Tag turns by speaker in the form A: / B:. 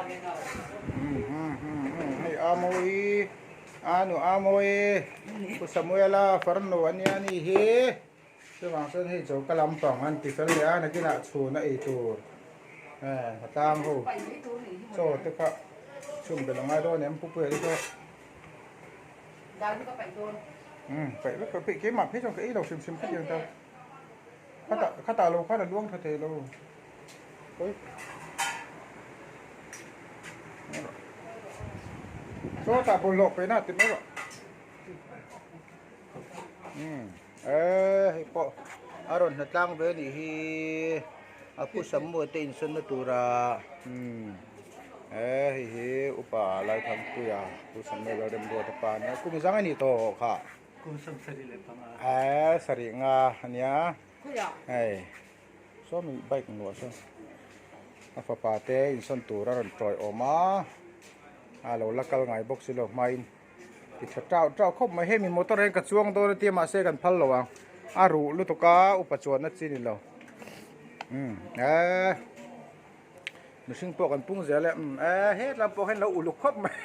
A: Hei Amawi a nu Amawi Pu Samuela farnu a nia ni hi chuvang chuan hei choka lampang an ti fel leh a nakinah chhun a ei tur hnatlang ho chaw te kha chhun belh a ngai dawn em Pu Puia te chu paih vek paih keimah phei chuan ka ei lo hrim hrim khatiang ta khatah khatah lo khan a luang tha thei lo. Sawtah bawlhhlawh pe na ti mai rawh. Umm eh hei pawh a rawn hna tlang ve anih hi a pu Samuel te insawnna tura umm eh hei hi upa Laithanpuia pu Samuel a remruat a pa ania kum zang anih tawh kha.
B: Kum 75.
A: Eh sarih nga ania hei. Sawmi bike nuah sawn a fapa te insawn tur a rawn tawi awm a a lo la kal ngai bawk si lo hmain ti tha tau tau khawp mai hemi motor hian ka chuang dawn a tia mahse kan phal lo ang a ruh lutuk a upa chuanna chi ni lo umm eee mihring pawh kan pung zel e umm eee hetlai pawh hian lo uluk khawp mai.